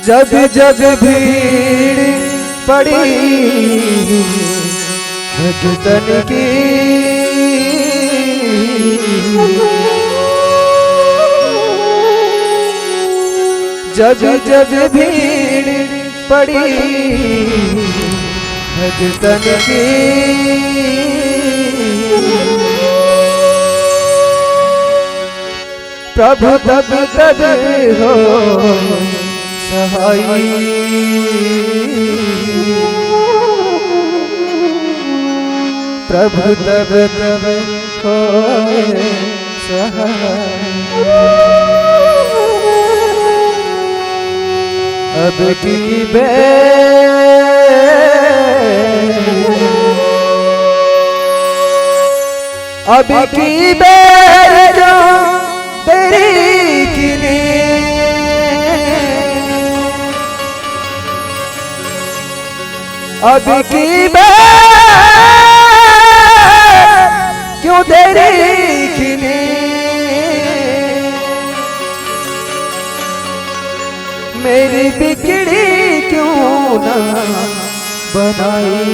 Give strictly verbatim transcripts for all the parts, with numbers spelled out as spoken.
जब जब भीड़ पड़ी भक्तन की, जब जब भीड़ पड़ी भक्तन की, प्रभु तब तब हो सहाई। प्रभु तब तब हो सहाई। अब की बेर, अब की बेर क्यों देरी किने, अब की बेर क्यों देरी किने, मेरी बिगड़ी क्यों ना बनाई,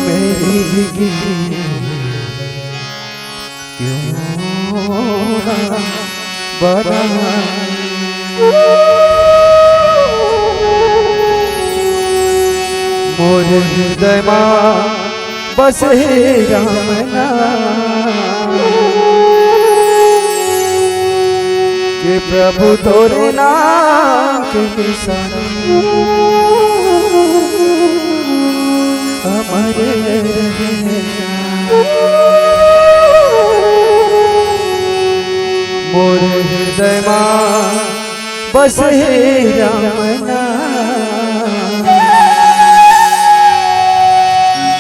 मेरी बिगड़ी क्यों ना बनाई। मोर हृदय मा बस हे राम नाम, के प्रभु तोरे नाम के निशान अमर रहे। मोर हृदय मा बस हे राम नाम,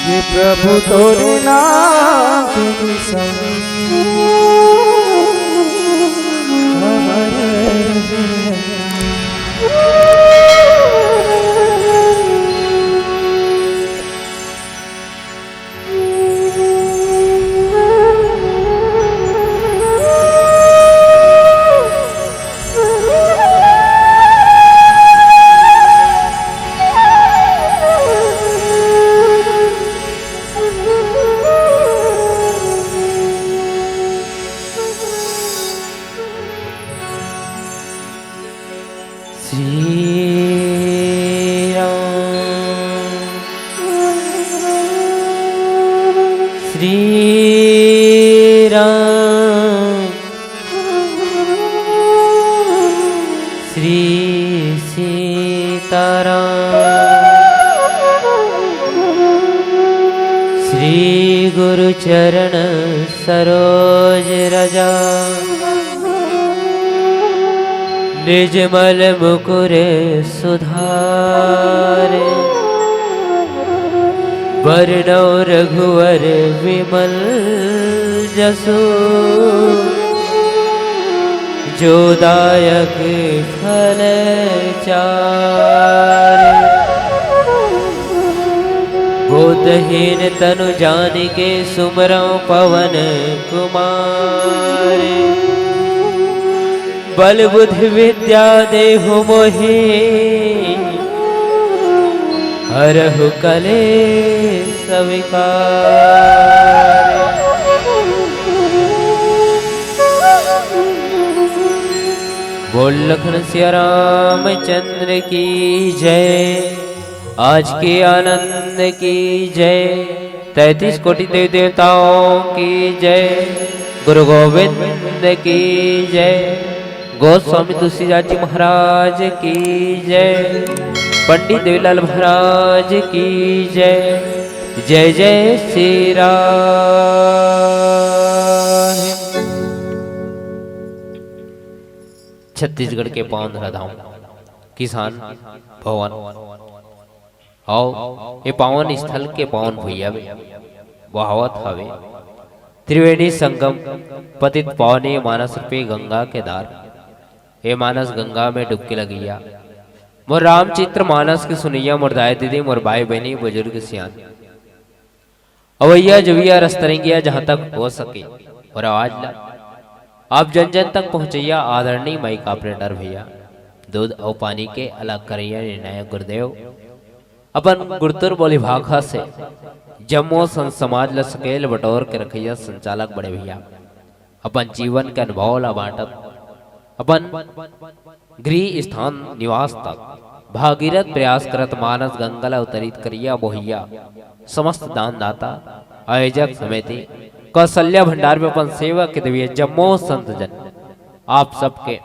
ये प्रभु तोरे नाम के निशान हमारे। श्री राम, श्री राम, श्री सीताराम। श्री गुरु चरण सरोज रजा, निज मल मुकुर सुधार। बरनउँ रघुवर विमल जसु, जो दायक फल चार। बुद्धहीन तनु जानिके सुमिरउँ पवन कुमार। बल बुद्धि विद्या देहु मोहि, हरहु कलेस विकार। बोल लखन सिया रामचंद्र की जय। आज के आनंद की जय। तैंतीस कोटि देवी देवताओं की जय। गुरु गोविंद की जय। गोस्वामी तुलसीदास जी महाराज की जय। पंडित देवीलाल महाराज की जय। जय जय श्री राम। छत्तीसगढ़ के पावन धराधाम किसान भवन अउ ये पावन स्थल के पावन भुइयां में बहावत हवे त्रिवेणी संगम पतित पावनी मानस रूपी गंगा के धार। ये मानस गंगा में डुबकी लगइया मोर रामचित्र मानस के सुनइया, मोर दाई दीदी, मोर भाई बहिनी, बुजुर्ग सियान, अवइया जवइया रस्तरंगिया, जहां तक हो सके मोर आवाज ला आप जन जन तक पहुंचइया। आदरणीय माइक ऑपरेटर भैया, दूध अउ पानी के अलग करइया निर्णायक गुरुदेव, अपन गुरतुर बोली भाखा से जम्मो संत समाज ला सकेल बटोर के रखइया संचालक बड़े भैया, अपन जीवन के अनुभव ला बांटत अपन गृह स्थान निवास तक भागीरथ प्रयास करत मानस गंगा ला अवतरित करिया बोहिया, समस्त दानदाता, आयोजक समिति, कौशल्या भंडार में अपन सेवा के देविया जम्मो संत जन, आप सबके,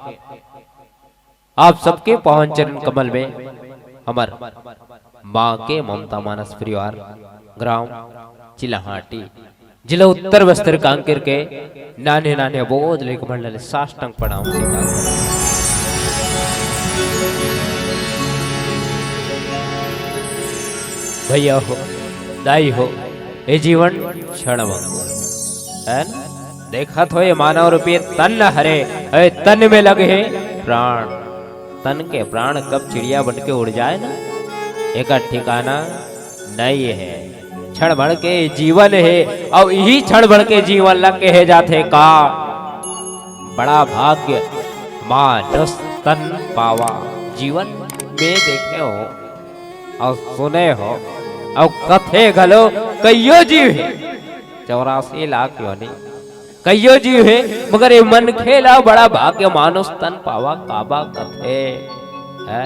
आप सबके पावन चरण कमल में हमर माँ के ममता मानस परिवार, ग्राम चिलाहाटी, जिला उत्तर बस्तर कांकेर के नान्हे नान्हे अबोध लइका मन ला साष्टांग प्रणाम के साथ। भैया हो, दाई हो, ये जीवन क्षण भंगुर, है ना? देखत हो ये मानव रूपी तन हरे, ए तन में लगे हे प्राण। तन के प्राण कब चिड़िया बन के उड़ जाए ना, एकर ठिकाना नहीं है। क्षण भर के जीवन हे, अउ इही क्षण भर के जीवन ला कहे जाथे का? बड़ा भाग्य मानुष तन पावा। जीवन में देखे हो अउ सुने हो अउ कथे घलो, कइयो जीव हे, चौरासी लाख योनि, कइयो जीव हे, मगर ये मनखे ला बड़ा भाग्य मानुष तन पावा काबा कथे। है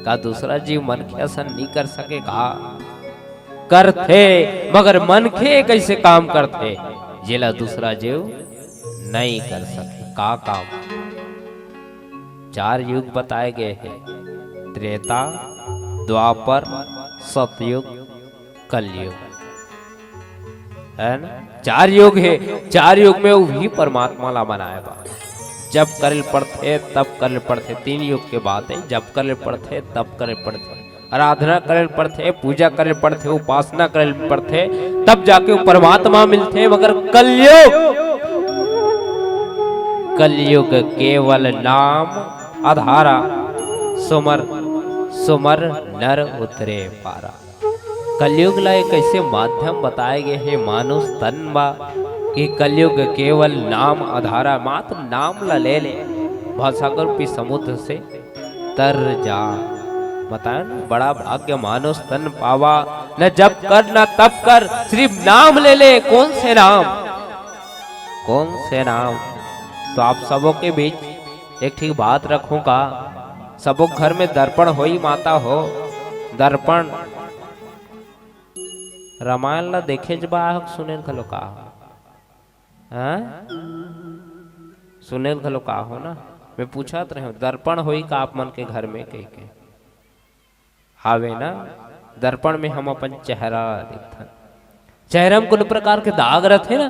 का दूसरा जीव मनखे असन नी कर सके का? करथे, मगर मनखे कइसे काम करथे जेला दूसरा जीव नइ कर सके? का काम? चार युग बताए गए हे, त्रेता, द्वापर, सतयुग, कलयुग, है ना? चार युग हे, चार युग में उही परमात्मा ला मनाए बा। जप करे ल पड़थे, तप करे ल पड़थे, तीन युग के बात हे। जप करे ल पड़थे, तप करे ल पड़थे, आराधना करे ल पड़थे, पूजा करे ल पड़थे, उपासना करे ल पड़थे, तब जाके वो परमात्मा मिलथे। मगर कलयुग, कलयुग केवल नाम आधारा, सुमर सुमर नर उतरे पारा। कलयुग ला एक ऐसे माध्यम बताए गए हे मानुष तन बा कि कलयुग केवल नाम आधारा, मात्र नाम ला ले ले, भवसागर रूपी समुद्र से तर जा। बताए ना, बड़ा भाग्य मानुष तन पावा, न जप कर न तप कर, सिर्फ नाम ले ले। कौन से नाम? कौन से नाम? तो आप सबों के बीच एक ठीक बात रखूं का? सबो घर में दर्पण होई माता हो, दर्पण। रामायण ला देखे ज बा, सुने घलो का हो? हाँ? सुने घलो का हो ना? मैं पूछत रहे हूँ, दर्पण होई का आप मन के घर में कह के? हावे ना, दर्पण में हम अपन चेहरा देखथन। चेहरा में कोनो प्रकार के दाग रथे ना,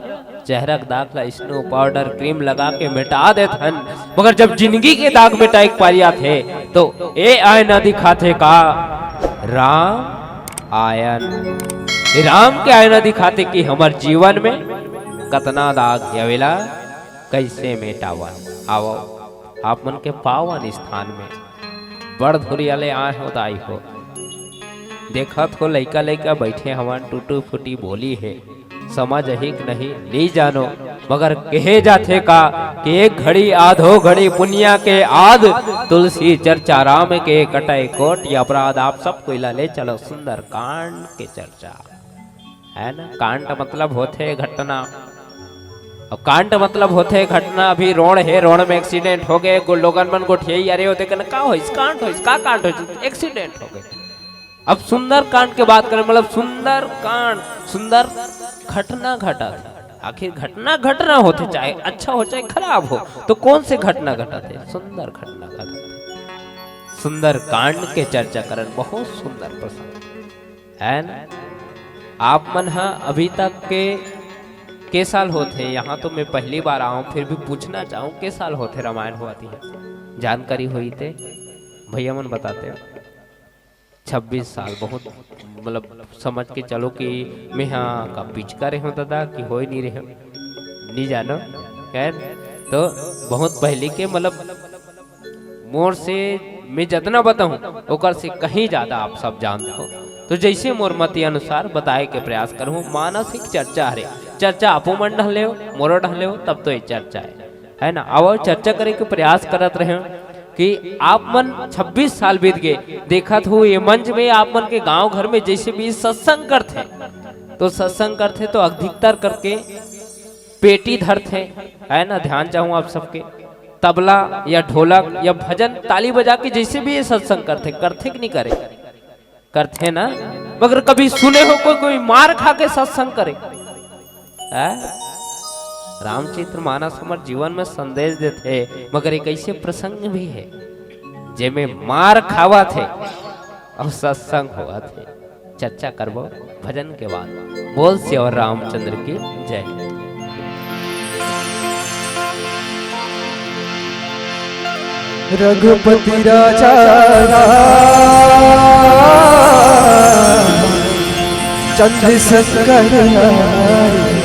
चेहरा के दाग ला स्नो पाउडर क्रीम लगा के मिटा देथन, मगर जब जिंदगी के दाग मिटाए के पारी आथे, तो ए आईना दिखाथे का? राम आयन। ए राम के आईना दिखाथे कि हमर जीवन में कतना दाग हे, अवेला कैसे मिटावन। आवो, आप मन के पावन स्थान में बड़ धुरिया ले आए हो दाई हो। देखत हो लइका लइका बैठे हवन, टूटू फूटी बोली हे, समझ ही नहीं नी जानो, मगर कहे जाथे का कि एक घड़ी आधो घड़ी पुनिया के आद, तुलसी चर्चा राम के कटै कोटि अपराध। आप सब कोई ला ले चलो सुंदर कांड के चर्चा। है ना? कांड मतलब होथे घटना। अब कांड मतलब होथे घटना। अभी रोड हे, रोड में एक्सीडेंट हो गए, गो-, लोगन मन गोठियाई, "अरे, वो देख ना, का होइस? कांड होइस, का कांड होइस? एक्सीडेंट हो गए।" अब सुंदर कांड के बात करें, मतलब सुंदर कांड, सुंदर घटना घटा थे। आखिर घटना घटना होथे, चाहे अच्छा हो चाहे खराब हो, तो कौन से घटना घटा थे? सुंदर घटना घटा थे। सुंदर कांड के चर्चा करन, बहुत सुंदर प्रसंग। है ना? आप मन ह अभी तक के के साल होथे? यहाँ तो मैं पहली बार आऊँ, फिर भी पूछना चाहूँ, के साल होथे रामायण हुआ थी? जानकारी होई ते भैया मन बताते। छब्बीस साल, बहुत, मतलब, समझ के चलो कि मैं हा का पिचका रहे हूँ दादा कि होए नहीं रहे हूँ, नहीं जानो। खैर, तो बहुत पहले के, मतलब, मोर से मैं जितना बताऊं, ओकर से कहीं ज्यादा आप सब जानते हो। तो जैसे मोर मति अनुसार बताए के प्रयास करूं, मानसिक चर्चा हरे, चर्चा आपो मन ढले हो, मोरो ढले हो, तब तो ये चर्चा है, है ना? अब चर्चा करे के प्रयास करत रहे कि आप मन छब्बीस साल बीत गए, देखत हो ये मंच में आप मन के गांव घर में जैसे भी सत्संग करते, तो सत्संग करते तो अधिकतर करके पेटी धरथे, है ना? ध्यान चाहूँ आप सबके, तबला या ढोलक या भजन, ताली बजा के जैसे भी ये सत्संग करथे, करथे कि नहीं करे? करथे ना। मगर कभी सुने हो कोई, कोई मार खा के सत्संग करे? हैं? रामचरित मानस हमर जीवन में संदेश देथे, मगर एक ऐसे प्रसंग भी है जेमे मार खावा थे और सत्संग होवा थे। चर्चा करबो भजन के बाद। बोल सियावर रामचंद्र की जय। रघुपति राजा राम चंद्र शंकर हरि।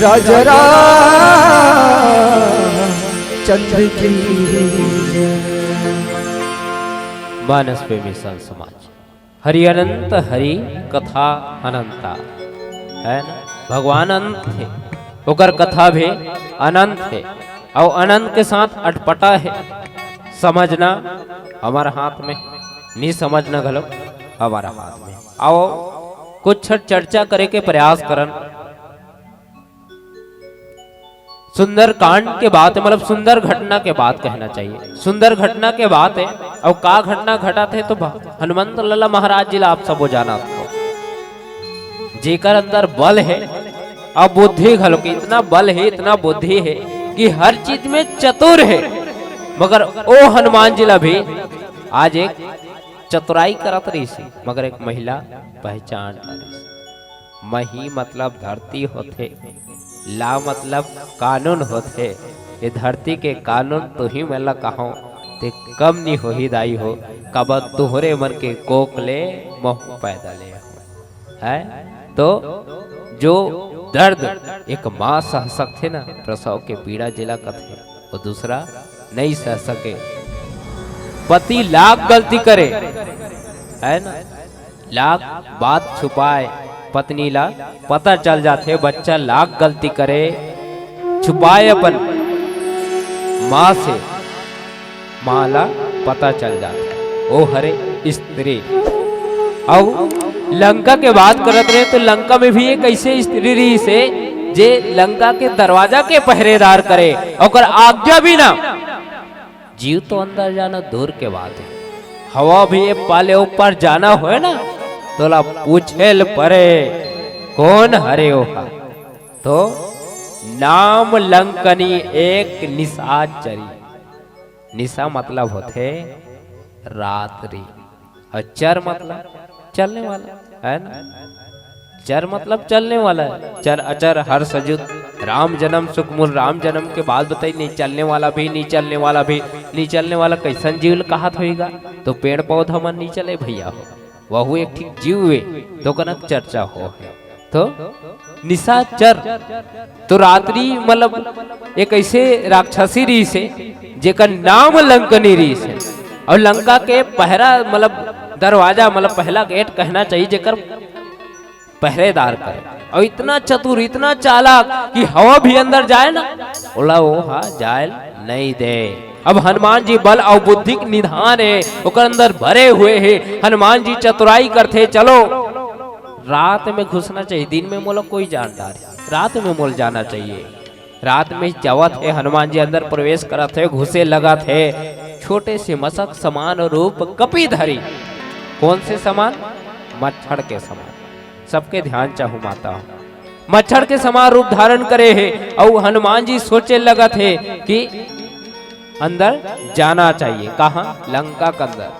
राजा रामचंद्र की जय। मानस प्रेमी संत समाज, हरि अनंत, हरि कथा अनंता, है ना? भगवान अनंत हे, ओकर कथा भी अनंत हे, अउ अनंत के साथ अटपटा हे। समझना हमर हाथ में, नी समझना घलो हमर हाथ में। आओ कुछ चर्चा करे के प्रयास करन। सुंदर कांड के बात हे, मतलब सुंदर घटना के बात कहना चाहिए। सुंदर घटना के बात हे, अउ का घटना घटत हे तो भ-, हनुमंत लाला महाराज जी ला आप सबो जानत हो, जेकर अंदर बल हे अउ बुद्धि घलो के, इतना बल हे, इतना बुद्धि हे कि हर चीज में चतुर हे, मगर ओ हनुमान जी ला भी आज एक चतुराई करत रहिस हे, मगर एक महिला पहचान डारिस। मही मतलब धरती होथे, ला मतलब कानून होथे। ये धरती के कानून तुही मन ला कहंव, ते कम नी होही दाई हो, काबर तुंहरे मन के कोख ले महूं पैदा ले हंव। है तो जो दर्द एक माँ सह सकथे ना, प्रसव के पीड़ा जेला कथे, वो दूसरा नहीं सह सके। पति लाख गलती करे, है ना, लाख बात छुपाए, पत्नी ला पता चल जाथे, बच्चा लाख गलती करे, छुपाए अपन माँ से, माँ ला पता चल जाथे, ओ हरे स्त्री। अउ लंका के बात करत रहे, तो लंका में भी एक ऐसे स्त्री रहिस हे, जे लंका के दरवाजा के पहरेदार करे, ओकर आज्ञा बिना जीव तो अंदर जाना दूर के बात हे, हवा भी ए पाले ऊपर जाना होय ना, तोला पूछे ल परे, कौन हरे ओहा? तो नाम लंकनी एक निशाचरी। निशा मतलब होथे रात्रि, अउ चर मतलब चलने वाला, है ना? चर मतलब चलने वाला हे। चर अचर हर सजुत, राम जन्म सुख मूल, राम जन्म के बात बताई, नहीं चलने वाला भी, नहीं चलने वाला भी, नहीं चलने वाला कैसन जीव ल कहत होइगा? तो पेड़ पौधा मन नहीं चले भैया हो, वहू एक ठीक जीव हे, तो कनक चर्चा हो हे। तो निशाचर, तो रात्रि मतलब एक ऐसे राक्षसी रहिस हे, जेकर नाम लंकनी रहिस हे, अउ लंका के पहरा मतलब दरवाजा मतलब पहला गेट कहना चाहिए, जेकर पहरेदार करे, अउ इतना चतुर, इतना चालाक कि हवा भी अंदर जाए ना, ओला ओहा जाए नहीं दे। अब हनुमान जी बल अउ बुद्धि के निधान हे, ओकर अंदर भरे हुए हे। हनुमान जी चतुराई करथे, चलो रात में घुसना चाहिए, दिन में मोला कोई जान डारे, रात में मोला जाना चाहिए। रात में जावत हे, हनुमान जी अंदर प्रवेश करत हे, घुसे लगत हे, छोटे से मसक समान रूप कपि धरी। कौन से समान? मच्छर के समान। सबके ध्यान चाहू माता, मच्छर के समान रूप धारण करे हे, अउ हनुमान जी सोचे लगत हे कि अंदर जाना चाहिए। कहाँ? लंका के अंदर।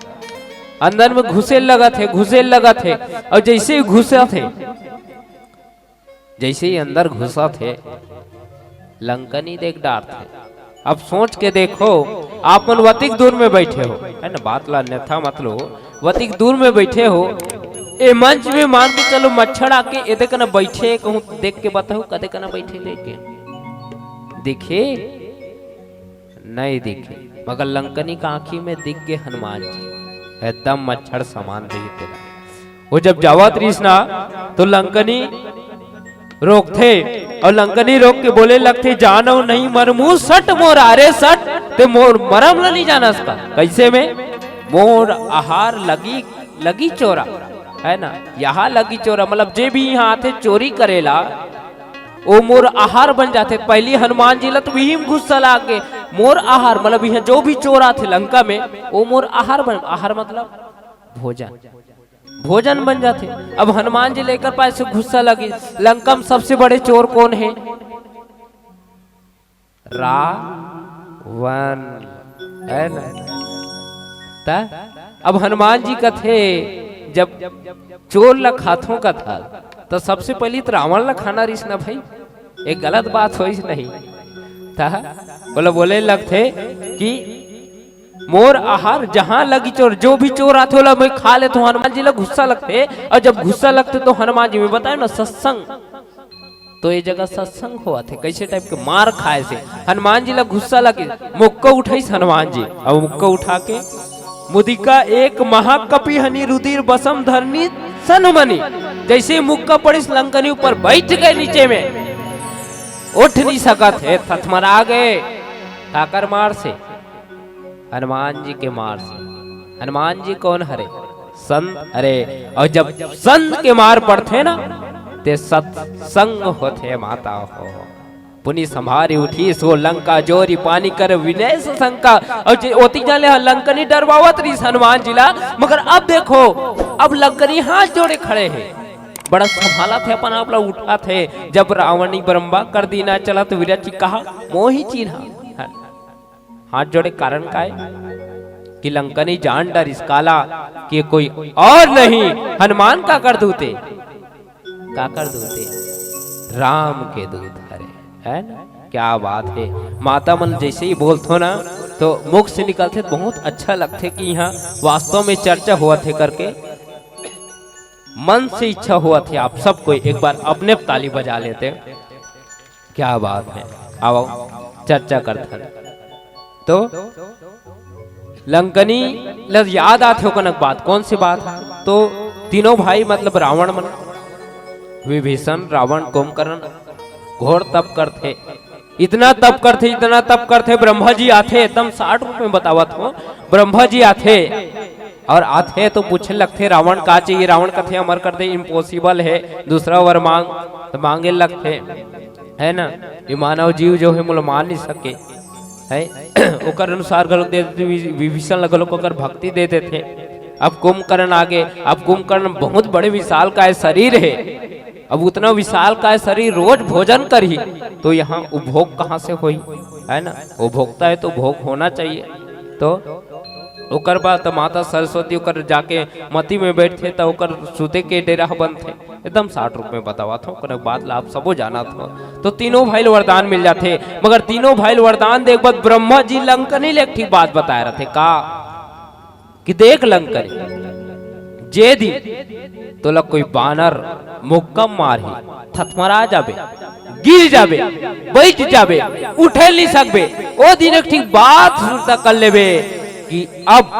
अंदर में घुसे लगत हे, घुसे लगत हे, अउ जैसे ही घुसत हे, जैसे ही अंदर घुसत हे, लंकनी देख डारथे। अब सोच के देखो, आप मन वतिक दूर में बैठे हो, है ना, बात ला अन्यथा मत लो, वतिक दूर में बैठे हो, ए मंच में मान के चलो मच्छर आके एदे कना बैठे, कहूँ देख के बताओ, कदे कना बैठे देख के? दिखे? नहीं दिखे, मगर लंकनी का आँखी में दिख गे हनुमान जी, एकदम मच्छर समान रही तेला। वो जब जावत रहिस ना, तो लंकनी रोकथे, अउ लंकनी रोक के बोले लगथे, "जानव नहीं मरमू सट मोर आरे सट, ते मोर मरम ल नहीं जानस का?" कैसे में? मोर आहार लगी, लगी चोरा, है ना, यहाँ लगी चोरा, मतलब जे भी यहाँ आथे चोरी करेला, ओ मोर आहार बन जाथे। पहली हनुमान जी ला तो इही में गुस्सा लाग गे, मोर आहार, मतलब यहाँ जो भी चोर आथे लंका में, ओ मोर आहार बन, आहार मतलब भोजन, भोजन बन जाथे। अब हनुमान जी ला एकर पास से गुस्सा लगी, लंका में सबसे बड़े चोर कौन हे? रावण, है ना? त अब हनुमान जी कथे, जब चोर ला खाथो कथा, त सबसे पहली तो रावण ला खाना रहिस ना भाई, एक गलत बात होइस नहीं। त बोले, बोले लगथे कि मोर आहार जहां लगी चोर, जो भी चोर आथे ओला मैं खा लेथो। हनुमान जी ला गुस्सा लगथे, अउ जब गुस्सा लगथे तो हनुमान जी में बताए ना सत्संग, तो ये जगह सत्संग होवत हे। कैसे टाइप के मार खाए से हनुमान जी ला गुस्सा लगे, मुक्का उठाइस हनुमान जी, अउ मुक्का उठा के मुदिका एक महाकपि हनि रुधिर बसम धरनी सन्हमनी। जैसे ही मुक्का पड़िस, लंकनी ऊपर बैठ गए नीचे में, उठ नहीं सकत हे, थथमरा गए। काकर मार से? हनुमान जी के मार से। हनुमान जी कौन हरे? संत। अरे, अउ जब संत के मार पड़थे ना, ते सत्संग होथे माता हो। पुनि संभारि उठीस ओ लंका, जोरि पानि कर विनेस संका। अउ जे ओती जाने ह लंकनी डरवावत रहिस हनुमान जी ला, मगर अब देखो, अब लंकनी हाथ जोड़े खड़े हे, बड़ा संभालत हे अपन आप ला, उठात हे। जब रावणी बरम्बा कर दीना चलत विरच कहा मोहि चिन्हा। हाथ जोड़े कारण का हे? कि लंकनी जान डरिस काला कि कोई और नहीं, हनुमान काकर दूत हे, काकर दूत हे, राम के दूत हरे, है ना? क्या बात हे। माता मन जैसे ही बोलथो ना, तो मुख से निकलथे, बहुत अच्छा लगथे कि यहाँ वास्तव में चर्चा होवत हे करके। मन से इच्छा होवत हे, आप सब कोई एक बार अपने ताली बजा लेते। क्या बात हे। आओ, चर्चा करथन। तो लंकनी ल याद आथे ओकनक बात। कौन सी बात हे? तो तीनों भाई, मतलब रावण मन, विभीषण, रावण, कुंभकर्ण, घोर तप करथे। इतना तप करथे, इतना तप करथे, ब्रह्मा जी आथे, एकदम साठ रूप में बतावत हो, ब्रह्मा जी आथे अउ आथे तो पूछे लगथे, "रावण का चाहिए?" रावण कथे, "अमर कर दे, impossible हे, दूसरा वर मांग।" तो मांगे लगथे, है ना, ये मानव जीव जो हे, मोला मार नहीं सके, है। ओकर अनुसार घलोक दे देथे, वि-, विभीषण ल घलोक ओकर भक्ति दे देथे। अब कुंभकर्ण आगे, अब कुंभकर्ण बहुत बड़े विशालकाय शरीर हे, अब उतना विशालकाय शरीर रोज भोजन करही, तो यहाँ उपभोग कहाँ से होही, है ना? उपभोक्ता हे तो भोग होना चाहिए। तो ओकर बाद तो माता सरस्वती ओकर जाके मती में बैठथे, त ओकर सुते के डेरा ह बनथे। एकदम साठ रूप में बतावत हो, ओकर बात ला आप सबो जानत हो। तो तीनों भाई ल वरदान मिल जाथे, मगर तीनों भाई ल वरदान दे के बाद ब्रह्मा जी लंकनी ले एक ठीक बात बताए रथे का, कि देख लंकनी, जे दिन तोला कोई बानर मुक्का मारही, थथमरा जाबे, गिर जाबे, बैठ जाबे, उठे नहीं सकबे, ओ दिन एक ठीक बात सुरता कर लेबे कि अब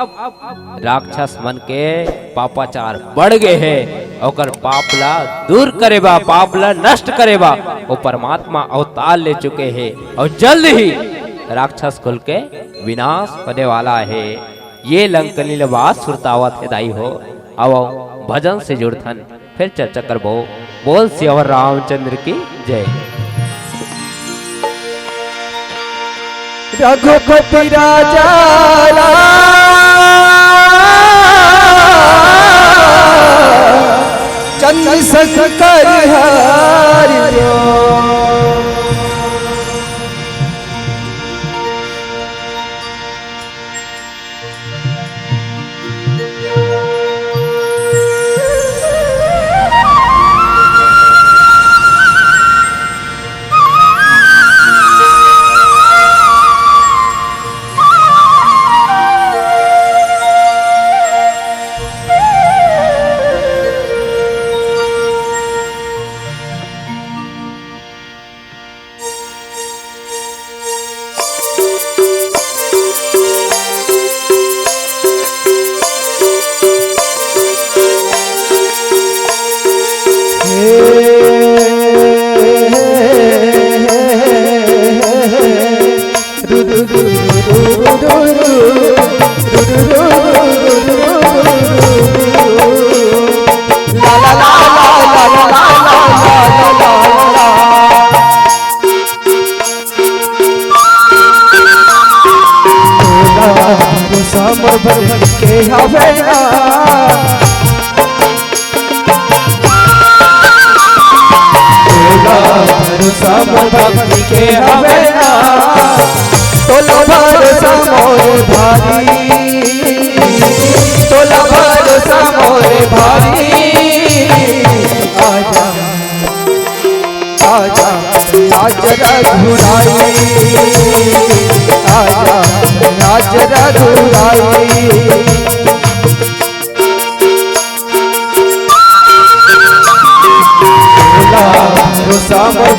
राक्षस मन के पापाचार बढ़ गए हे, ओकर पाप ला दूर करे बा, पाप ला नष्ट करे बा, वो परमात्मा अवतार ले चुके हे अउ जल्द ही राक्षस कुल के विनाश होने वाला हे। ये लंकनी ल बात सुरतावत हे दाई हो। अब भजन से जुड़थन, फिर चर्चा करबो। बोल सियावर रामचंद्र की जय। रघुपति राजा राम चंद्र शंकर हरि राम। भरोसा मोर भक्ति के हवे ना, तोला भरोसा मोर भक्ति के हवे ना, तोला भरोसा मोर भारी, तोला भरोसा मोर भारी। आजा, आजा, आजा रघुराई, आजा, आजा रघुराई। तोला भरोसा मोर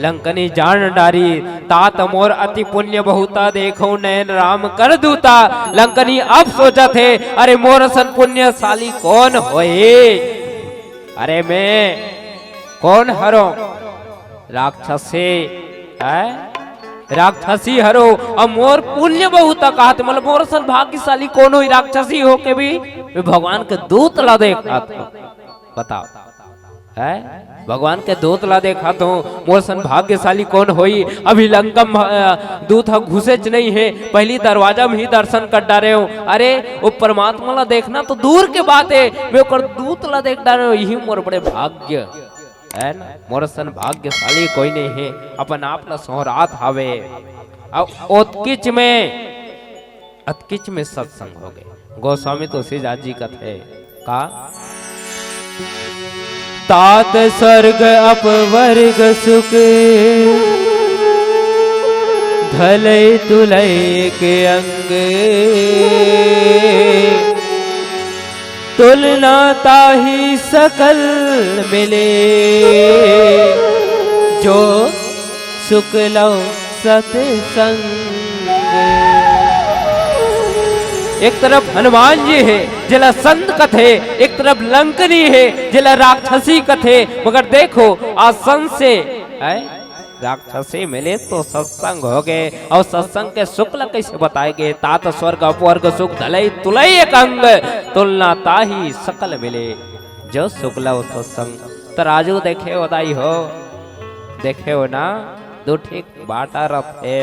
लंकनी जान डारी, तात मोर अति पुण्य बहुता, देखो नयन राम कर दूता। लंकनी अब सोचत हे, अरे मोर असन पुण्यशाली कौन होही? अरे मैं कौन हरों? राक्षसी, हैं? राक्षसी हरों, अउ मोर पुण्य बहुता, कहत मतलब मोर असन भाग्यशाली कौन होही? राक्षसी होके भी मैं भगवान के दूत ला देखत हों। बताओ, हैं? भगवान के दूत ला देखत हों, मोर असन भाग्यशाली कौन होही? अभी लंका म, अ, दूत ह घुसेच नइ हे, पहिली दरवाजा में ही दर्शन कर डारे हों। अरे, वो परमात्मा ला देखना तो दूर के बात हे, मैं ओकर दूत ला देख डारे हों, यही मोर बड़े भाग्य हे ना, मोर असन भाग्यशाली कोई नइ हे। अपन आप ला सोहरात हावे। अउ ओतकीच में अतकिच में सत्संग होगे। गोस्वामी तुलसीदास जी कथे का, तात स्वर्ग अपवर्ग सुख, धलई तुलई के अंग, तुलना ताहि सकल मिले, जो सुख लव सत्संग। एक तरफ हनुमान जी हे, जेला संत कथे, एक तरफ लंकनी हे, जेला राक्षसी कथे। मगर देखो, आज संत से, हैं? राक्षसी मिले तो सत्संग होगे, अउ सत्संग के सुख ला कइसे बताए गे? तात स्वर्ग अपवर्ग सुख, धलई तुलई एक अंग, तुलना ताहि सकल मिले। जो सुख लव सत्संग। तराजू देखे हो दाई हो, देखे हो ना, दू ठीक बाटा रथे,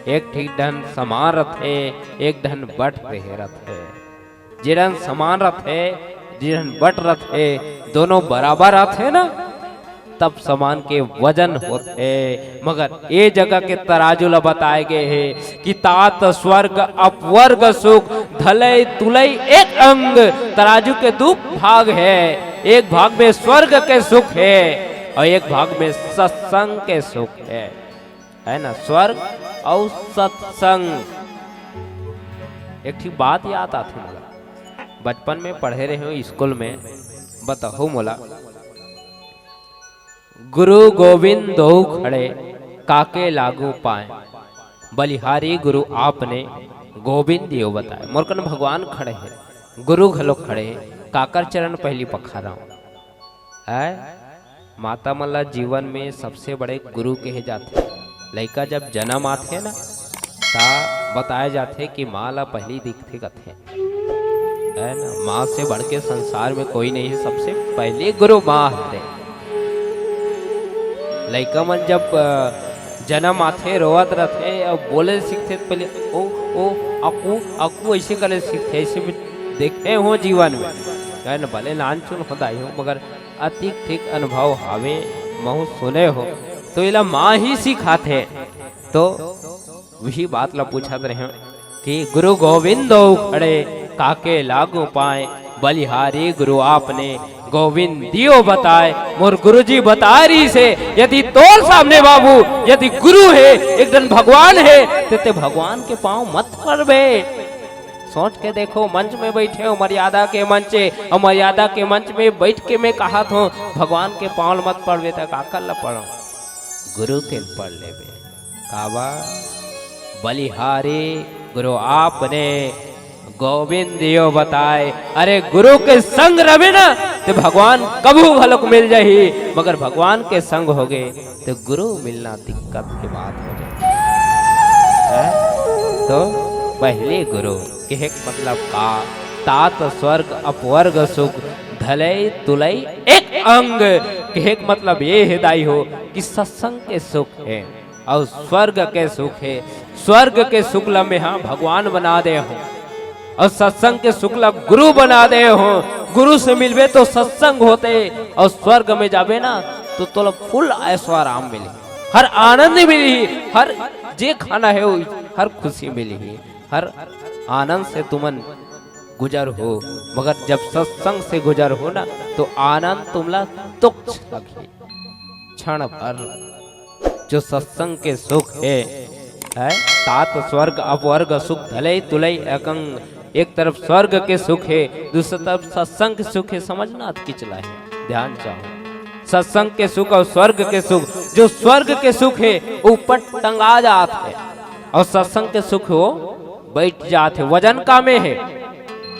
एक ठीक डहन समान रथे, एक डहन बट देहे रथे। जे डहन समान रथे, जे डहन बट रथे, दोनों बराबर आथे ना, तब समान के वजन होथे। मगर ए जगह के तराजू ला बताए गे हे कि तात स्वर्ग अपवर्ग सुख, धलई तुलई एक अंग। तराजू के दू भाग हे, एक भाग में स्वर्ग के सुख हे अउ एक भाग में सत्संग के सुख हे, है ना, स्वर्ग अउ सत्संग। एक ठीक बात याद आथे मोला, बचपन में पढ़े रहे हो स्कूल में, बताहू मोला। गुरु गोविंद दो खड़े, काके लागू पाए। बलिहारी गुरु आपने, गोविंद दियो बताए। मोर कन भगवान खड़े हे, गुरु घलो खड़े हे, काकर चरण पहली पखारव। है, माता मन ला जीवन में सबसे बड़े गुरु कहे जाथे। लइका जब जन्म आथे ना, ता बताए जाथे कि माँ ला पहली दिखथे कथे। है ना, माँ से बढ़ के संसार में कोई नहीं है, सबसे पहले गुरु माँ हरे। लइका मन जब, अ, जन्म आथे, रोवत रथे, अउ बोले सीखथे, त पहले ओ, ओ, अकू, अकू ऐसे करे सीखथे, ऐसे भी देखे हो जीवन में। है ना, भले नानचुन हो दाई हो, मगर अतिक ठीक अनुभव हावे, महू सुने हो, तो एला माँ ही सिखाथे। तो वही बात ला पूछत रहे कि गुरु गोविंद दो खड़े, काके लागू पाए, बलिहारी गुरु आपने, गोविंद दियो बताए। मोर गुरुजी बताए रहिसे, यदि तोर सामने बाबू, यदि गुरु हे, एक दिन भगवान हे, ते, ते भगवान के पाँव मत पड़बे। सोच के देखो, मंच में बैठे हो, मर्यादा के मंच हे, अउ मर्यादा के मंच में बैठ के मैं कहत हों, भगवान के पाँव ल मत पड़बे, त काकर ल पड़व? गुरु के ल पड़ लेबे। काबर? बलिहारी गुरु आपने, गोविंद दियो बताए। अरे, गुरु के संग रहे ना, त भगवान कभू घलोक मिल जाही, मगर भगवान के संग होगे, त गुरु मिलना दिक्कत के बात हो जाए। हैं? तो पहले गुरु, कहे के मतलब का? तात स्वर्ग अपवर्ग सुख, धलई तुलई एक अंग। कहे के मतलब ये हे दाई हो कि सत्संग के सुख हे अउ स्वर्ग के सुख हे। स्वर्ग के सुख ला मेहा भगवान बना दे हों अउ सत्संग के सुख ला गुरु बना दे हों। गुरु से मिलबे तो सत्संग होथे अउ स्वर्ग में जाबे ना, तो तोला full ऐशो आराम मिलही, हर आनंद मिलही, हर जे खाना हे वो, हर खुशी मिलही, हर आनंद से तुमन गुजर हो। मगर जब सत्संग से गुजर हो ना, तो आनंद तुमला तुक्ष लगही, क्षण भर। जो सत्संग के सुख हे, है, तात स्वर्ग अपवर्ग सुख, धलई तुलई एक अंग। एक तरफ स्वर्ग के सुख हे, दूसरी तरफ सत्संग के सुख हे। समझना अतकिच ला हे, ध्यान चाहो। सत्संग के सुख अउ स्वर्ग के सुख, जो स्वर्ग के सुख हे, ऊपर टंगा जात हे, अउ सत्संग के सुख वो बइठ जात हे। वजन का में हे?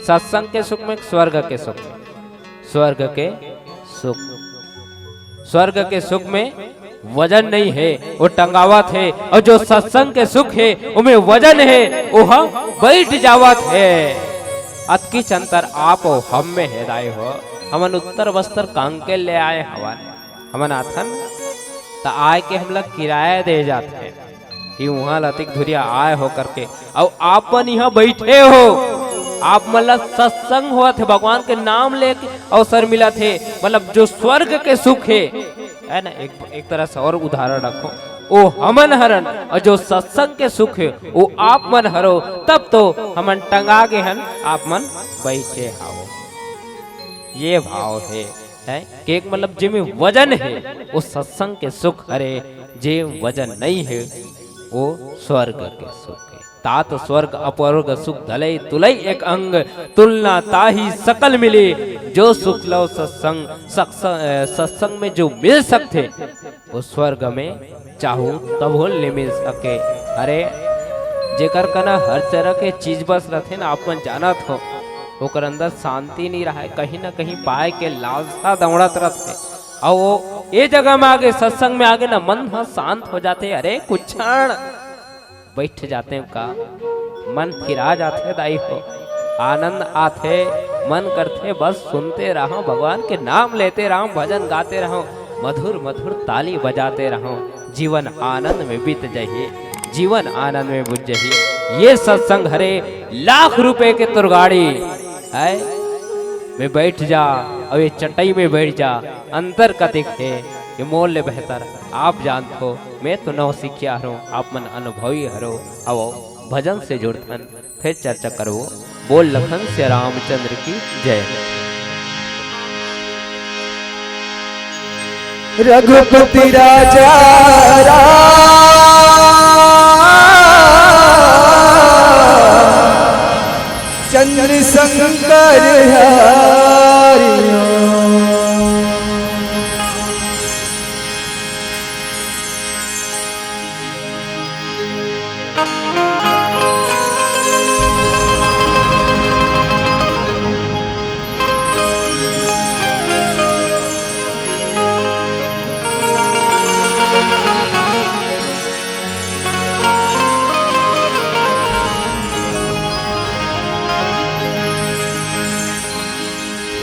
सत्संग के सुख में, स्वर्ग के सुख में। स्वर्ग के सुख, स्वर्ग के सुख में वजन नइ हे, वो टंगावत हे, अउ जो सत्संग के सुख हे, ओमे वजन हे, ओह बइठ जावत हे। अतकीच अंतर आप अउ हम में हे दाई हो। हमन उत्तर बस्तर कांके ले आए हवन, हमन आथन त आए के हमला किराया दे जात हे कि उहाँ ल अतिक धुरिया आए हो करके, अउ आप मन इहाँ बइठे हो, आप मन ला सत्संग होवत हे, भगवान के नाम लेके अवसर मिलत हे, मतलब जो स्वर्ग के सुख हे, है ना, एक, एक तरह से और उदाहरण रखो, ओ हमन हरन, अउ जो सत्संग के सुख हे, ओ आप मन हरो, तब तो हमन टंगा गे हन, आप मन बइठे हावो। ये भाव हे, है कि एक मतलब जेमे वजन हे, वो सत्संग के सुख हरे, जे वजन नइ हे, वो स्वर्ग के सुख हे। तात स्वर्ग अपवर्ग सुख धलई, तुलई एक अंग, तुलना ताही सकल मिली। जो सुख लव सत्संग, सत्स-, अ, सत्संग में जो मिल सकथे, वो स्वर्ग में चाहू तभो ले मिल सके। अरे, जेकर कना हर तरह के चीज बस रथे ना, आप मन जानत हो, ओकर अंदर शांति नइ रहय, कहीं ना कहीं पाए के लालसा दौड़त रथे। अउ वो ए जगह में आगे, सत्संग में आगे ना, मन ह शांत हो जाथे। अरे, कुछ क्षण बइठ जातेंव का, मन फिरा जाथे दाई हो, आनंद आथे, मन करथे बस सुनते रहंव, भगवान के नाम लेते रहंव, भजन गाते रहंव, मधुर मधुर ताली बजाते रहंव, जीवन आनंद में बीत जही, जीवन आनंद में बुझ जही। ये सत्संग हरे लाख रुपए के तुरगाड़ी हे, में बइठ जा, अउ ये चटई में बइठ जा, अंतर कतिक हे, ये मोर ले बेहतर आप जानथो। मैं तो नवसिखिया हरंव, आप मन अनुभवी हरो। आवो, भजन से जुड़थन, फिर चर्चा करबो। बोल लखन सिया रामचंद्र की जय। रघुपति राजा राम चंद्र शंकर हरिओ।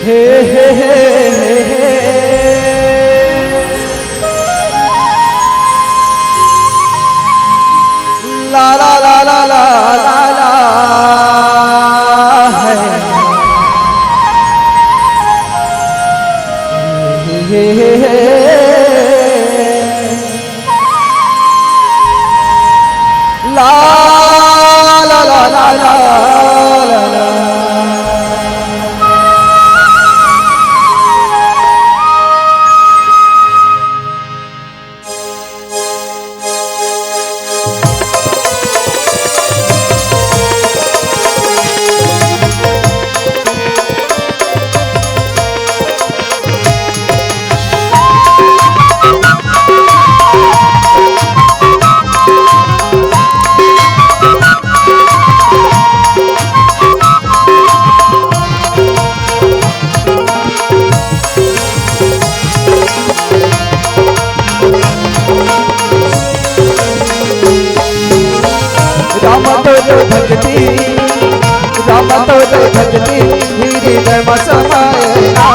हे, हे, हे, हे, हे। ला, ला, ला, ला, ला, ला, ला, हे। हे, हे, हे, हे। ला, ला, ला, ला, ला। राम तोर भक्ति, राम तोर भक्ति, हृदय में समाए ना।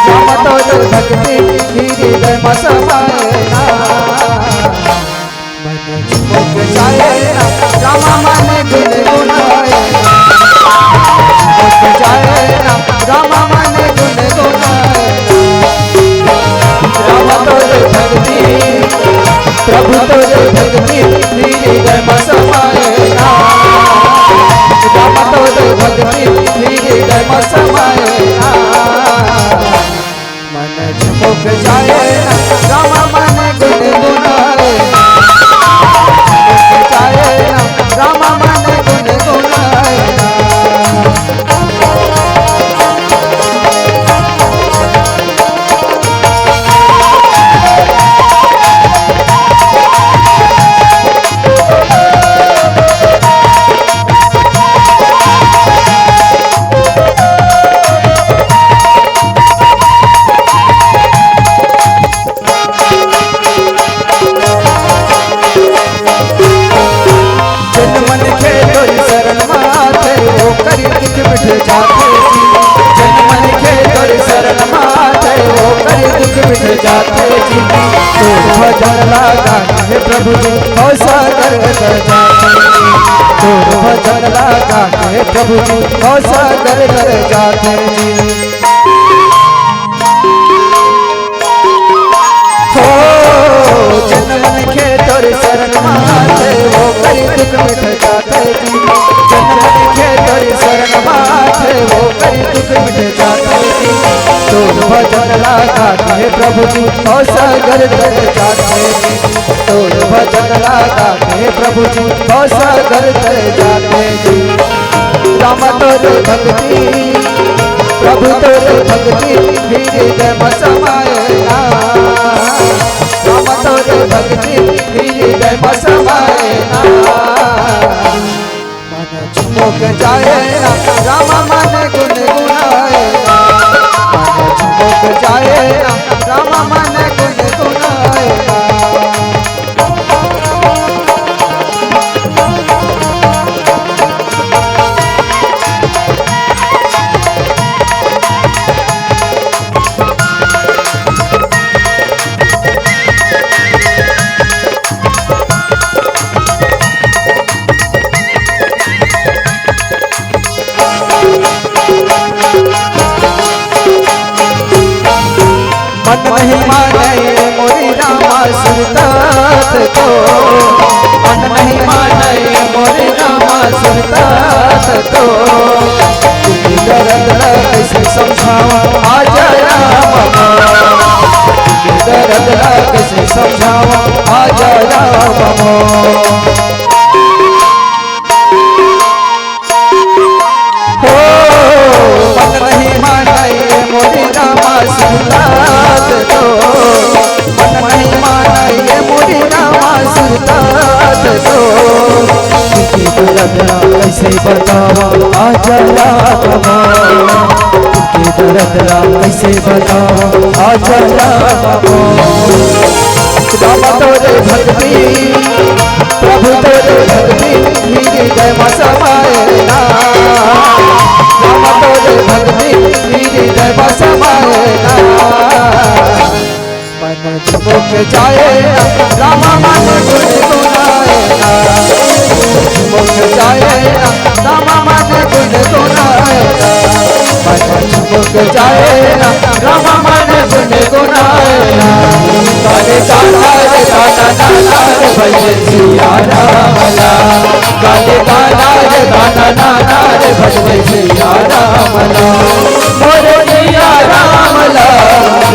राम तोर भक्ति, हृदय में समाए ना। मन झुमक जाए ना, राम मन गुनगुनाए। झुमक जाए ना, राम मन गुनगुनाए। राम तोर भक्ति, प्रभु तोर भक्ति, हृदय में समाए ना। राम तोर भक्ति, हृदय में समाए ना। मन झुमक जाए ना, राम मन गुनगुनाए। झुमक जाए ना, राम मन गुनगुनाए। भजन लागा हे प्रभु जी, भव सागर तर जाते जी। तोर भजन लागा हे प्रभु जी, भव सागर तर जाते जी। हो, जन मन के तोर शरण माथे, वो कर दुख मिट जाते जी। जन मन के तोर शरण माथे, वो कर दुख मिट जाते जी। तोर भजन लागा हे प्रभु जी, भव सागर तर जाते जी। तोर भजन लागा हे प्रभु जी, भव सागर तर जाते जी। राम तोर भक्ति, प्रभु तोर भक्ति, हृदय में समाए ना। राम तोर भक्ति, हृदय में समाए ना। मन झुमुक जाए ना, राम मन गुनगुनाए ना। मन झुमुक जाए ना, राम मन गुनगुनाए ना। मन नहीं माने मोरी रामा सुरतात को, मन नहीं माने मोरी रामा सुरतात को। दुखी दर्द ला कैसे समझावा आजा राम मोर, दुखी दर्द ला कैसे समझावा आजा राम मोर। हो, मन नहीं माने मोरी रामा सुरतात को, मन नहीं माने मोरी रामा सुरतात को। दुखी दर्द ला कैसे बतावा आजा राम मोर, दुखी दर्द ला कैसे बतावा आजा राम मोर। राम तोरे भक्ति, प्रभु तोरे भक्ति, हृदय में समाए ना। राम तोरे भक्ति, हृदय में समाए ना। मन झुमुक जाए ना, राम मन गुनगुनाए ना। झुमुक जाए ना, राम मन गुनगुनाए ना। मन झुमुक जाए ना, राम मन गुनगुनाए ना। काले काला रे काला नाना रे भजन सिया राम ला। काले काला रे काला नाना रे भजन सिया राम ला। मोर जिया राम ला,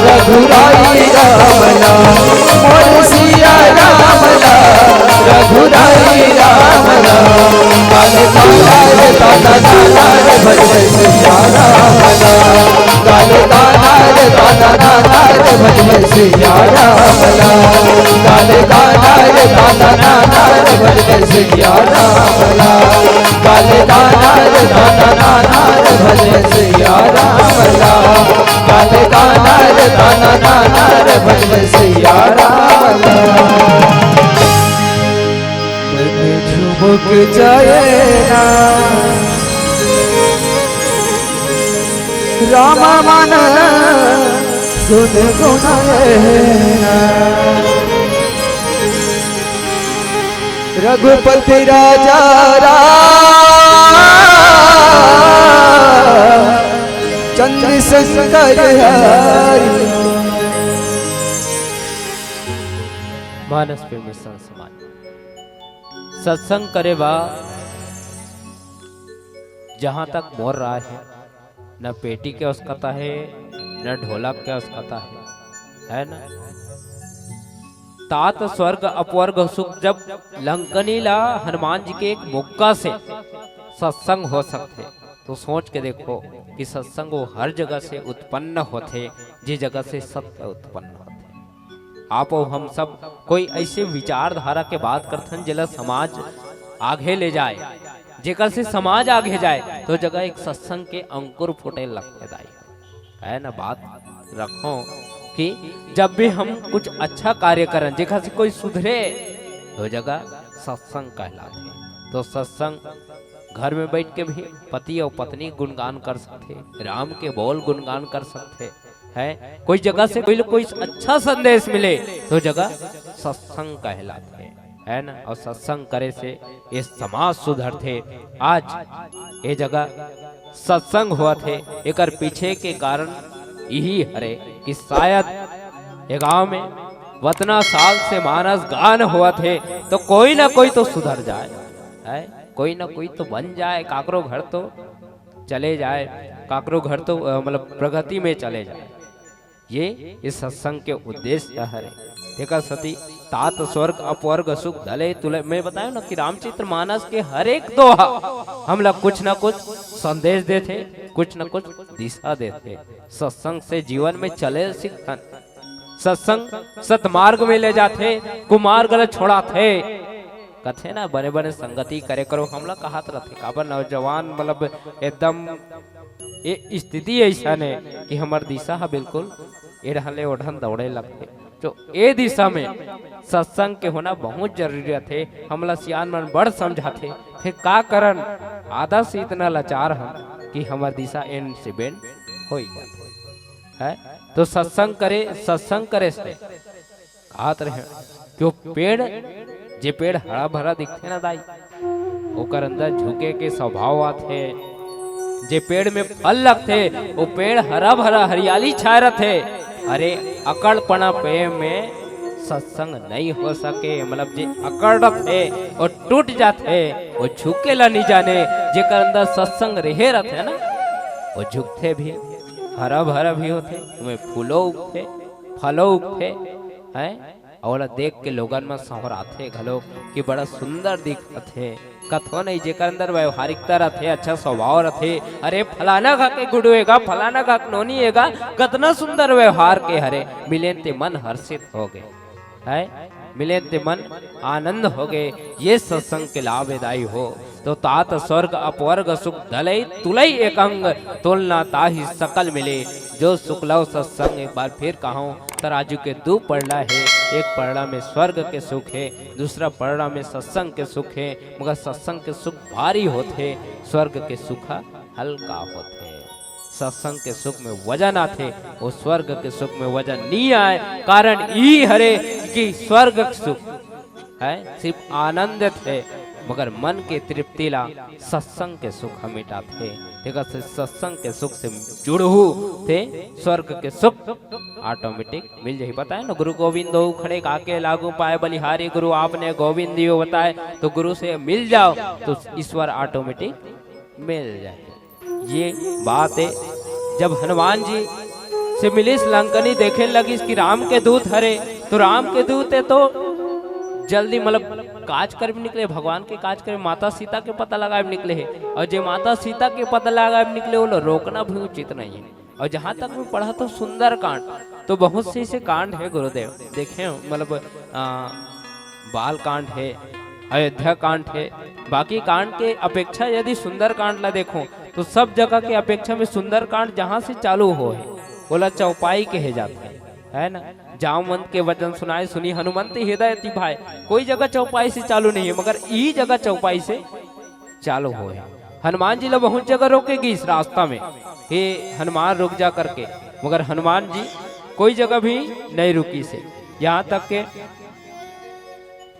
रघुराई राम ला। मोर सिया राम ला, रघुराई राम ला। काले काला रे काला नाना रे भजन सिया राम ला। काले काला रे काला नाना रे भजन सिया राम ला। काले काला रे काला नाना रे भजन सिया राम ला। काले काला रे काला नाना रे भजन सिया राम ला। काले काला रे काला नाना रे भजन सिया राम ला। मन झुमुक जाए ना, राम मन गुनगुनाए ना। रघुपति राजा राम चंद्र शंकर हरि। मानस प्रेमी संत समाज, सत्संग करे बा, जहाँ तक मोर राय हे, न पेटी के आवश्यकता हे, न ढोलक के आवश्यकता हे, है ना? तात स्वर्ग अपवर्ग सुख, जब लंकनी ला हनुमान जी के एक मुक्का से सत्संग हो सकथे, तो सोच के देखो कि सत्संग वो हर जगह से उत्पन्न होथे, जे जगह से सत्य उत्पन्न होथे। आप अउ हम सब कोई ऐसे विचारधारा के बात करथन, जेला समाज आगे ले जाए, जेकर से समाज आगे जाए, तो जगह एक सत्संग के अंकुर फूटे लगथे दाई, है ना? बात रखो कि जब भी हम कुछ अच्छा कार्य करन, जेकर से कोई सुधरे, तो जगह सत्संग कहलाथे। तो सत्संग घर में बैठ के भी पति अउ पत्नी गुणगान कर सकथे, राम के बोल गुणगान कर सकथे, है। कोई जगह से कोई ल कोई अच्छा संदेश मिले, तो जगह सत्संग कहलाथे, है ना? अउ सत्संग करे से ये समाज सुधरथे। आज ये जगह सत्संग होवत हे, एकर पीछे के कारण यही हरे कि शायद ये गांव में वतना साल से मानस गान होवत हे, तो कोई ना कोई तो सुधर जाए, है, कोई ना कोई तो बन जाए, काकरो घर तो चले जाए, काकरो घर तो, अ, मतलब प्रगति में चले जाए। ये इस सत्संग के उद्देश्य हरे। तेकर सेती तात स्वर्ग अपवर्ग सुख दलय तुलय। मैं बतायो ना कि रामचरित मानस के हर एक दोहा हमला कुछ ना कुछ संदेश देथे, कुछ ना कुछ दिशा देथे। सत्संग से जीवन में चले सीखथन। सत्संग सतमार्ग में ले जाथे, कुमार्ग ल छोड़ाथे। कथे ना, बने बने संगति करे करो, हमला कहत रथे। काबर नौजवान मतलब एकदम ये स्थिति ऐसन हे कि हमर दिशा ह बिल्कुल एढ़न ले ओढ़न दौड़े लगथे। तो ए दिशा में सत्संग के होना बहुत जरूरी रथे। हमला सियान मन बड़ समझाथे, फिर का करन, आदत से इतना लाचार हन कि हमर दिशा एंड से बेंड हो ही जाथे, है। तो सत्संग करे, सत्संग करे से कहत रहे कि वो पेड़, जे पेड़ हरा भरा दिखथे ना दाई, ओकर अंदर झुके के स्वभाव आथे। जे पेड़ में फल लगथे, वो पेड़ हरा भरा हरियाली छाय रथे। अरे, अकड़पना पे में सत्संग नहीं हो सके, मतलब जे अकड़ रथे, वो टूट जाथे, वो झुके ला नहीं जाने। जेकर अंदर सत्संग रहे रथे ना, वो झुकथे भी, हरा भरा भी होथे, ओमे फूलो उगथे, फलो उगथे, हैं? अउ ओला देख के लोगन मन सहराथे घलो कि बड़ा सुंदर दिखत हे। कथो नहीं, जेकर अंदर व्यवहारिकता रथे, अच्छा स्वभाव रथे, अरे फलाना घर के गुडू एगा, फलाना घर के नोनी एगा, कतना सुंदर व्यवहार के हरे, मिलेन ते मन हर्षित हो गे, है, मिलेन ते मन आनंद हो गे। ये सत्संग के लाभ ए दाई हो। तो तात स्वर्ग अपवर्ग सुख दलई तुलई एक अंग, तोलना ताहि सकल मिले। जो सुख लव सत्संग, एक बार फिर कहूँ, तराजू के दू पड़ला हे, एक पड़ला में स्वर्ग के सुख हे, दूसरा पड़ला में सत्संग के सुख हे, मगर सत्संग के सुख भारी होथे, स्वर्ग के सुख ह हल्का होथे। सत्संग के सुख में वजन आथे, वो स्वर्ग के सुख में वजन नी आय। कारण ई हरे कि स्वर्ग के सुख है, सिर्फ आनंद थे, मगर मन के तृप्ति ला सत्संग के सुख ह मिटाथे। तेकर से सत्संग के सुख से जुड़हू ते स्वर्ग के सुख ऑटोमेटिक मिल जाही। बताए ना, गुरु गोविंद दो खड़े काके लागू पाए, बलिहारी गुरु आपने गोविंद दियो बताए, तो गुरु से मिल जाओ तो ईश्वर ऑटोमेटिक मिल जाए। ये बात है, जब हनुमान जी से मिलिस लंकनी, देखे लगिस कि राम के दूत हरे, तो राम के दूत है तो जल्दी मतलब काज कर भी निकले, भगवान के काज कर, माता सीता के पता लगाए भी निकले है। और जे माता सीता के पता लगाए भी निकले, वो लोग रोकना भी उचित नहीं है। और जहाँ तक मैं पढ़ा तो सुंदरकांड, तो बहुत से ऐसे कांड है गुरुदेव, देखे हो, मतलब, आ, बाल कांड है, अयोध्या कांड है, बाकी कांड के अपेक्षा यदि सुंदरकांड ला देखो तो सब जगह के अपेक्षा में सुंदरकांड जहाँ से चालू हो है, ओला चौपाई कहे जाता है, है ना? जामवंत के वचन सुनाए सुनी हनुमंत हृदय अति भाए। कोई जगह चौपाई से चालू नहीं है, मगर ई जगह चौपाई से चालू हो है। हनुमान जी ला बहुत जगह रोके गिस रास्ता में, "हे हनुमान, रुक जा" करके, मगर हनुमान जी कोई जगह भी नहीं रुकिस हे। यहाँ तक के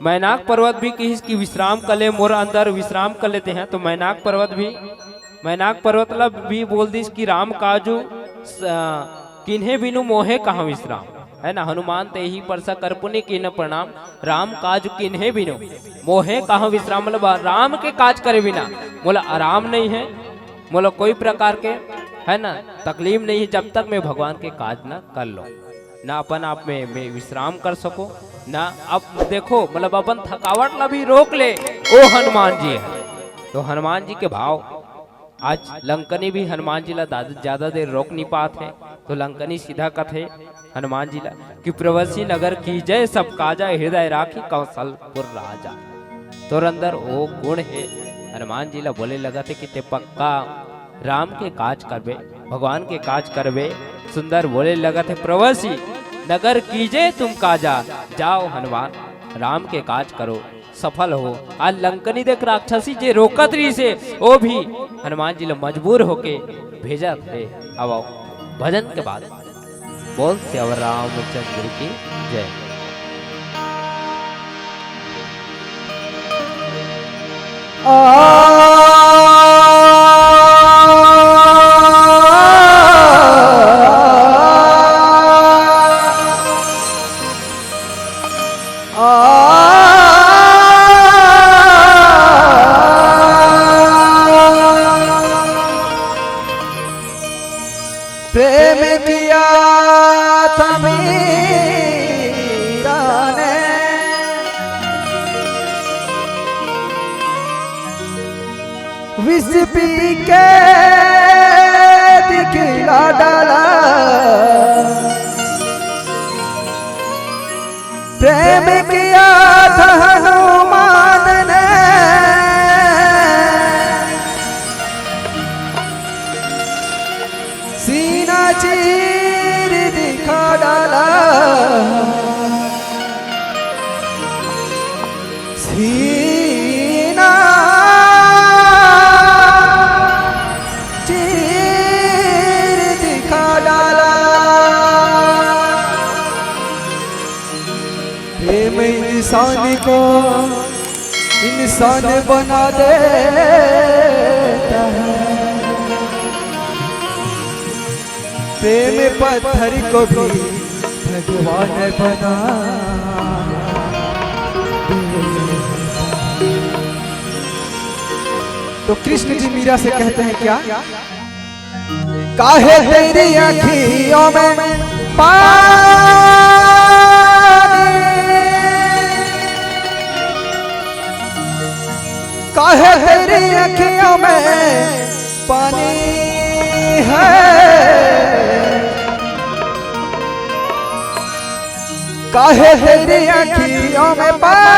मैनाक पर्वत भी किहिस कि "विश्राम कर ले, मोर अंदर विश्राम कर लेते हैं", तो मैनाक पर्वत भी, मैनाक पर्वत ला भी बोल दिस कि "राम काजू स-, किन्हे बिनु मोहे कहाँ विश्राम", है ना? हनुमान ते ही परसा करपुनी कीन्ह प्रणाम, राम काज किन्हे बिनु मोहे कहाँ विश्राम, मतलब राम के काज करे बिना मोला आराम नहीं है, मोला कोई प्रकार के, है ना, तकलीफ नहीं है, जब तक मैं भगवान के काज ना कर लो, ना अपन आप में, में विश्राम कर सको, ना अब देखो, मतलब अपन थकावट ला भी रोक ले, ओ हनुमान जी है। तो हनुमान जी के भाव आज लंकनी भी हनुमान जी ला दा-, ज्यादा देर रोक नहीं पात है, तो लंकनी सीधा कथे हनुमान जी ला कि "प्रवसी नगर कीजे सब काजा, हृदय राखी कौशलपुर राजा।" तोर अंदर वो गुण है, हनुमान जी ला बोले लगथे कि "ते पक्का राम के काज करबे, भगवान के काज करबे।" सुंदर बोले लगथे, "प्रवसी नगर कीजे तुम काजा", जाओ हनुमान, राम के काज करो, सफल हो। आज लंकनी देख राक्षसी जे रोकत रहिस हे, वो भी हनुमान जी ला मजबूर होके भेजत हे। अब आओ भजन के बाद। बोल सियावर रामचंद्र की जय। प्रेम किया था मीरा ने, विष पी के दिखला डाला। प्रेम किया था हनुमान ने, सीना चीर दिखा डाला। सीना चीर दिखा डाला। प्रेम इंसान को इंसान बना देता है, प्रेम पत्थर को भी भगवान बना देता है। तो कृष्ण जी मीरा से कहते हैं क्या? काहे तेरी आँखियों में पानी, काहे तेरी आँखियों में पानी है, काहे तेरी आँखियों में पानी,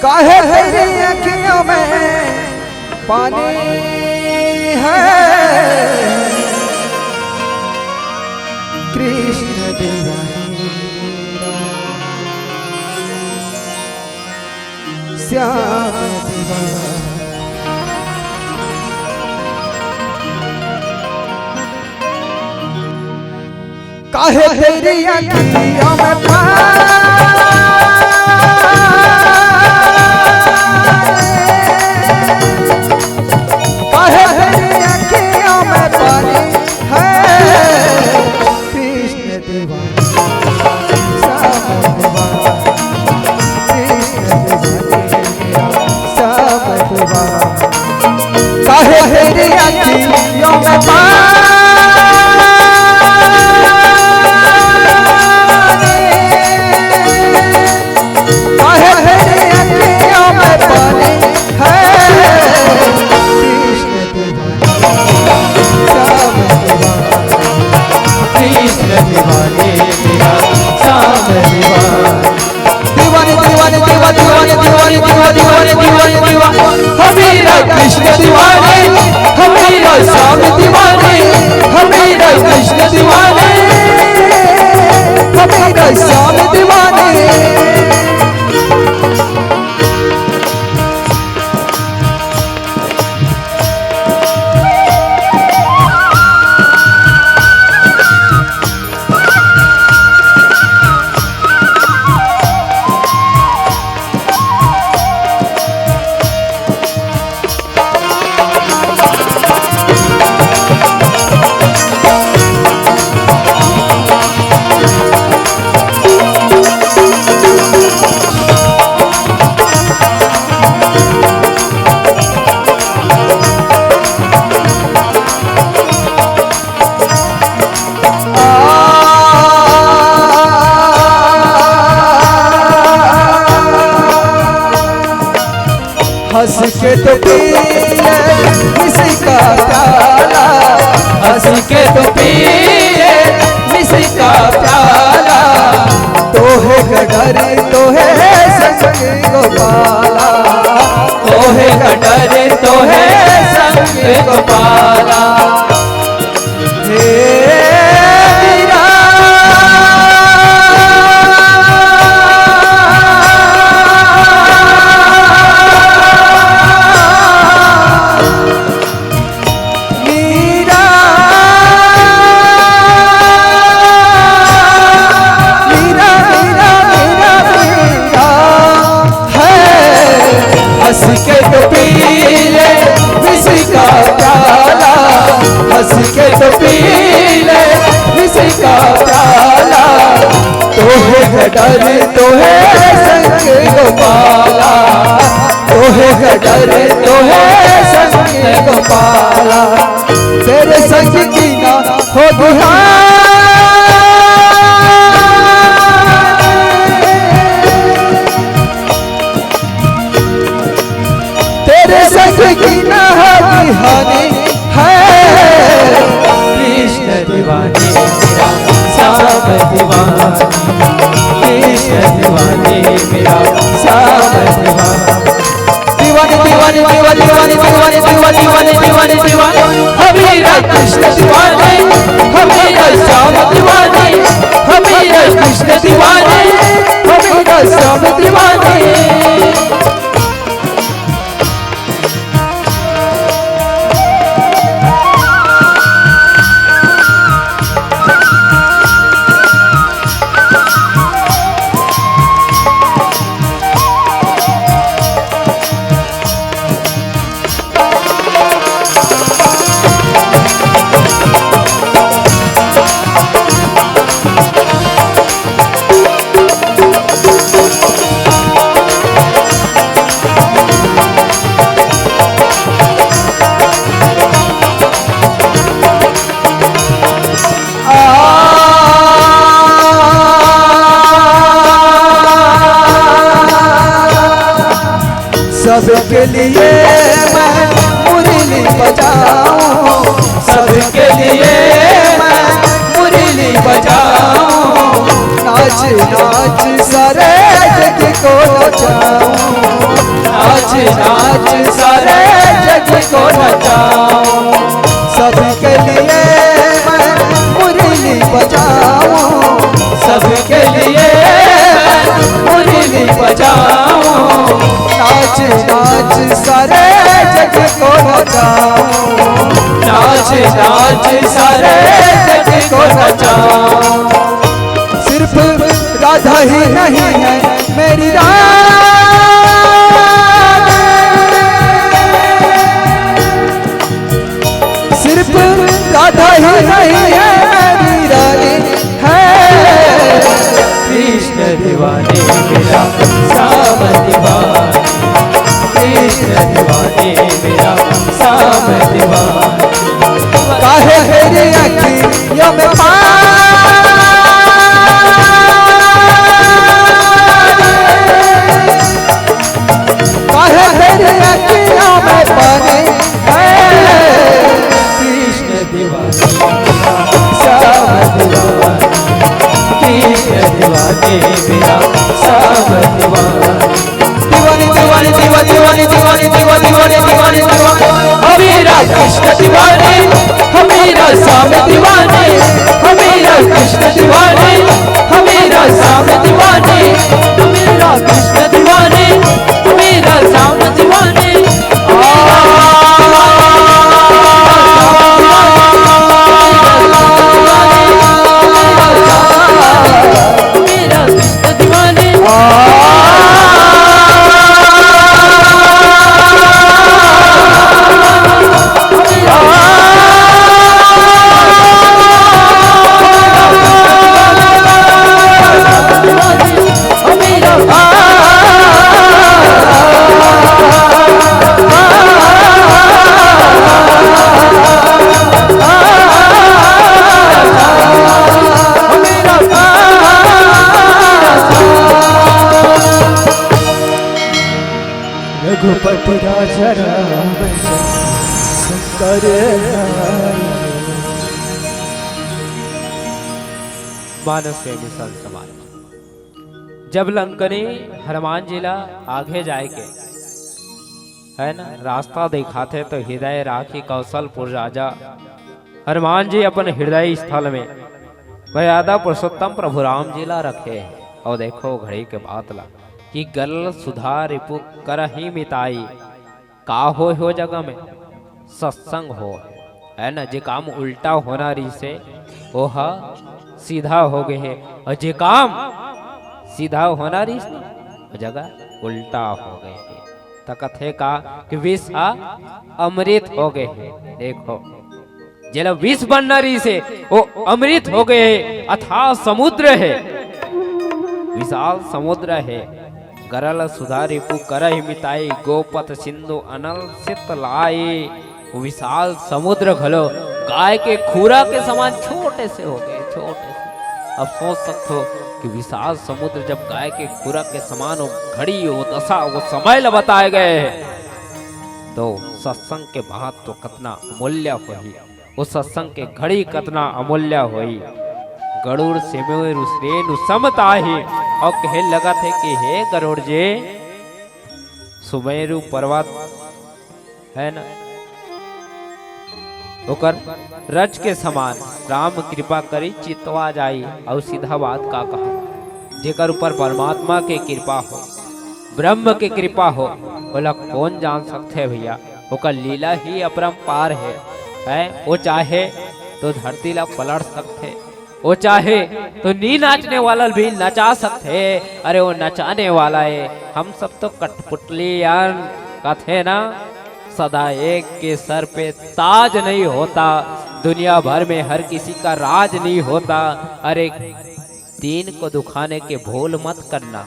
काहे तेरी आँखियों में पानी है। कृष्ण दीवानी, श्याम दीवाना। काहे तेरी आँखियों में पानी, काहे तेरी आँखियों में पानी है। कृष्ण दीवाना, श्याम दीवाना, कृष्ण दीवाना, श्याम दीवाना। काहे तेरी आँखियों में पानी, काहे तेरी आँखियों में पानी है। कृष्ण दीवाना, श्याम दीवाना, कृष्ण दीवाने मेरा श्याम दीवाना। दीवाने, दीवाने, दीवा, दीवाने, दीवाने, दीवा, दीवाने, दीवाने, दीवा। हम मीरा कृष्ण दीवाने, हम मीरा श्याम दीवाने, हम मीरा कृष्ण दीवाने, हम मीरा श्याम दीवाने। हंस के तो पिए विष का प्याला, हंस के तो पिए विष का प्याला। तोहे का डर तोहे संग गोपाला, तोहे का डर तोहे संग गोपाला। हे मीरा। रे तो है संत गोपाला, तेरे संग की ना होगी हानि। तेरे संग की ना होगी हानि है। कृष्ण दीवाने मेरा श्याम दीवाने, कृष्ण दीवाने मेरा श्याम दीवाने। दीवाने, दीवाने, दीवाने, दीवाने, दीवाने, दीवाने, दीवाने, दीवाने। हमीरा कृष्ण दीवाने, हमीरा श्याम दीवाने, हमीरा कृष्ण दीवाने, हमीरा श्याम दीवाने। सबके लिए मैं मुरली बजाऊं, सबके लिए मैं मुरली बजाऊं। नाच नाच सारे जग को नचाऊं, नाच नाच सारे जग को नचाऊं। सबके लिए मैं मुरली बजाऊं, सबके लिए मैं मुरली बजाऊं। नाच नाच सारे जग को नचाऊं, नाच नाच सारे जग को नचाऊं। सिर्फ राधा ही नहीं है मेरी राधा, सिर्फ राधा ही नहीं है मेरी रानी है। कृष्ण दीवाने मेरा श्याम दीवाने, कृष्ण दीवाने मेरा श्याम दीवाने। काहे तेरी अखियों में पानी, काहे तेरी अखियों में पानी है। कृष्ण दीवाने, श्याम दीवाने, कृष्ण दीवाने मेरा श्याम दीवाने। दीवाने, दीवाने, दीवा-, दीवाने, दीवाने, दीवा-, दीवाने, दीवाने, दीवाने। हमीरा कृष्ण दीवाने, हमीरा श्याम दीवाने, हमीरा कृष्ण दीवाने, हमीरा श्याम दीवाने, हमीरा कृष्ण दीवाने, हमीरा श्याम दीवाने। रघुपति राजा राम शंकर। मानस प्रेमी संत समाज, जब लंकनी हनुमान जी ला आगे जाए के, है ना, रास्ता दिखाथे तो हृदय राखी कौशलपुर राजा हनुमान जी अपन हृदय स्थल में मर्यादा पुरुषोत्तम प्रभु राम जी ला रखे हे। और देखो घड़ी के बात ला कि गल सुधा रिपु करहि मिताई। का होय हो जगह में? सत्संग होय, है ना? जे काम उल्टा होना रहिसे, ओह सीधा हो गए हे, और जे काम सीधा होना रहिसे ना, ओ जगह उल्टा हो गए हे। त कथे का कि विष ह अमृत हो गए हे। देखो, जेला विष बनना रहिसे, ओ अमृत हो गए हे, अथाह समुद्र हे, विशाल समुद्र हे। गरल सुधा रिपु करहि मिताई, गोपत सिंधु अनल सित लाए। वो विशाल समुद्र घलो गाय के खुरा के समान छोटे से हो गए, छोटे से। अब सोच सकथो कि विशाल समुद्र जब गाय के खुरा के समान, वो घड़ी, वो दशा, वो समय ल बताए गए हे, तो सत्संग के महत्व कतना अमूल्य होही। वो सत्संग के घड़ी कतना अमूल्य होई। गरुड़ सुमेरु श्रेणु सम ताहि, अउ कहे लगत हे कि हे गरुड़ जी, सुमेरु पर्वत हे ना, ओकर रज के समान राम कृपा करी चितवा जाई। अउ सीधा बात का कहा, जेकर ऊपर परमात्मा के कृपा हो, ब्रह्म के कृपा हो, ओला कोन जान सकथे भैया? ओकर लीला ही अपरंपार हे, हैं? वो चाहे तो धरती ला पलट सकथे, वो चाहे तो नी नाचने वाला भी नचा सकथे। अरे, वो नचाने वाला हे, हम सब तो कठपुतली अन, कथे ना, सदा एक के सर पे ताज नहीं होता, दुनिया भर में हर किसी का राज नहीं होता। अरे, दीन को दुखाने के भूल मत करना।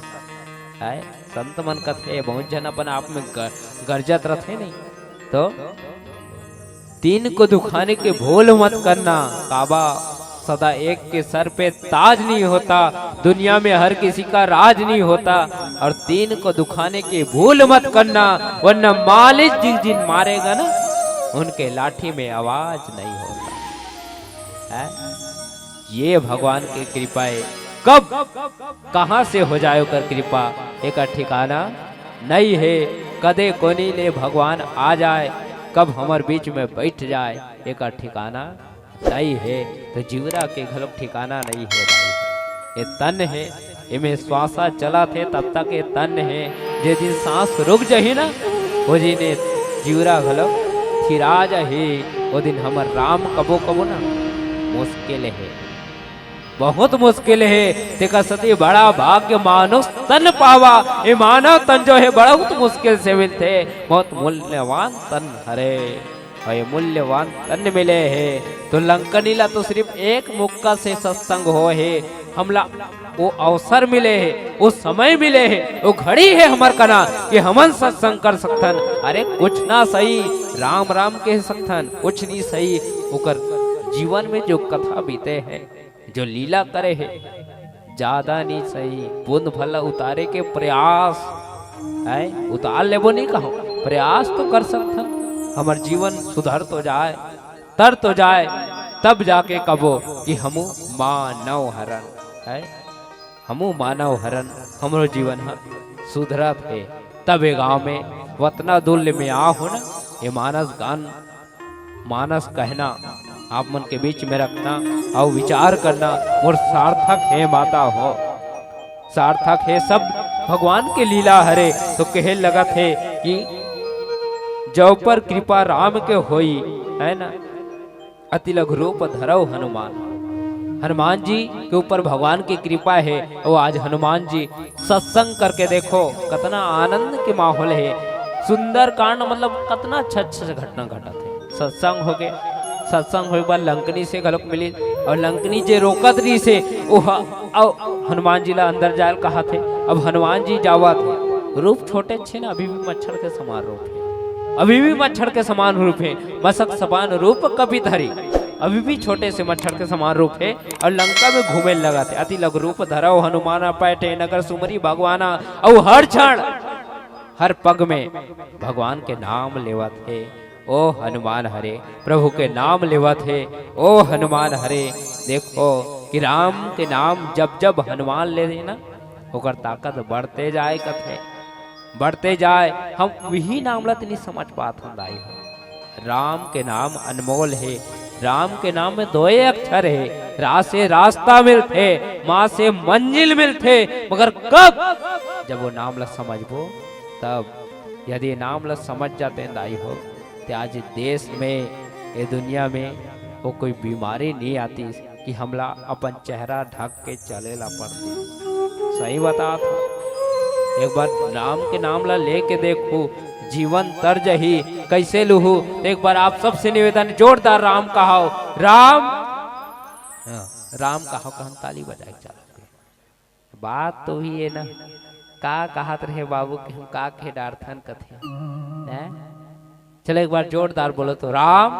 है, संत मन कथे, बहुत झन अपन आप में ग-, गरजत रथे नहीं तो, दीन को दुखाने के भूल मत करना। काबर? सदा एक के सर पे ताज नहीं होता, दुनिया में हर किसी का राज नहीं होता। और दीन को दुखाने के भूल मत करना, वरना मालिक जिन जिन मारेगा ना, उनके लाठी में आवाज नहीं होता है। ये भगवान के कृपा हे। कब कहाँ से हो जाए ओकर कृपा, एकर ठिकाना नहीं हे। कदे कोनी ले भगवान आ जाए, कब हमर बीच में बैठ जाए, एकर ठिकाना नहीं हे। तो जीवरा के घलोक ठिकाना नहीं हे भाई। ये तन हे, एमे श्वासा चलत हे, तब तक ये तन हे। जे दिन सांस रुक जाही ना, वो दिन ये जीवरा घलोक थिरा जाही। वो दिन हमर राम कबो कबो ना मुश्किल हे, बहुत मुश्किल हे। तेकर सेती बड़ा भाग्य मानुष तन पावा। ये मानव तन जो हे, बहुत मुश्किल से मिलथे, बहुत मूल्यवान तन हरे। अउ ये मूल्यवान तन मिले हे, तो लंकनी ला तो सिर्फ एक मुक्का से सत्संग होए हे। हमला वो अवसर मिले हे, वो समय मिले हे, वो घड़ी हे हमर कना कि हमन सत्संग कर सकथन। अरे, कुछ ना सही, राम राम कह सकथन, कुछ नहीं सही, ओकर जीवन में जो कथा बीते हे, जो लीला करे हे, ज्यादा नहीं सही, बूंद भर ला उतारे के प्रयास हे, उतार लेबो नहीं कहो, प्रयास तो कर सकथन। हमर जीवन सुधर तो जाए, तर तो जाए, तब जाके कबो कि हमू मानव हरन, हे, हमू मानव हरन, हमरो जीवन ह सुधरत हे। तब ये गांव में वतना दूर ले मैं आ हो ना, ये मानस गान, मानस कहना आप मन के बीच में रखना अउ विचार करना मोर सार्थक हे माता हो, सार्थक हे सब भगवान के लीला हरे। तो कहे लगत हे कि जौ पर कृपा राम के होई, है ना, अति लघु रूप धरव हनुमान। हनुमान जी के ऊपर भगवान की कृपा हे। वो आज हनुमान जी सत्संग करके देखो, कतना आनंद के माहौल हे। सुंदरकांड मतलब कतना अच्छा अच्छा घटना घटत हे। सत्संग हो गए, सत्संग होए के बाद लंकनी से घलोक मिली, और लंकनी जे रोकत रही से, वो ह-, अउ हनुमान जी ला अंदर जायल कहा थे। अब हनुमान जी जावत हे, रूप छोटे छे ना, अभी भी मच्छर के समान रूप हे, अभी भी मच्छर के समान रूप हे, मसक समान रूप कपि धरी, अभी भी छोटे से मच्छर के समान रूप हे, और लंका में घूमे लगा थे। अति लघु रूप धरव हनुमाना, पैठे नगर सुमरी भगवाना, और हर क्षण हर पग में भगवान के नाम लेवत हे, ओ हनुमान हरे, प्रभु के नाम लेवत हे, ओ हनुमान हरे। देखो कि राम के नाम जब जब हनुमान ले ना, ओकर ताकत बढ़ते जाए कथे, बढ़ते जाए। हम वही नाम ला तो नहीं समझ पात हन दाई हो। राम के नाम अनमोल हे, राम के नाम में दोए अक्षर हे, रा से रास्ता मिलथे, मा से मंजिल मिलथे, मगर कब? जब वो नाम ला समझबो तब। यदि नाम ला समझ जाते दाई हो, ते आज देश में, ये दुनिया में वो कोई बीमारी नहीं आती कि हमला अपन चेहरा ढक के चले ला पड़ती। सही बतात हूँ। एक बार राम के नाम ला लेके देखू, जीवन तर जही। कैसे लूहू? एक बार आप सबसे निवेदन, जोरदार राम कहाओ, राम, हाँ, राम कहाओ, कहन ताली बजाए के चालू करें। बात तो ही है ना, का कहत रहे बाबू के हम का कहे डारथन कथे, हैं? चलो एक बार जोरदार बोलो तो, राम।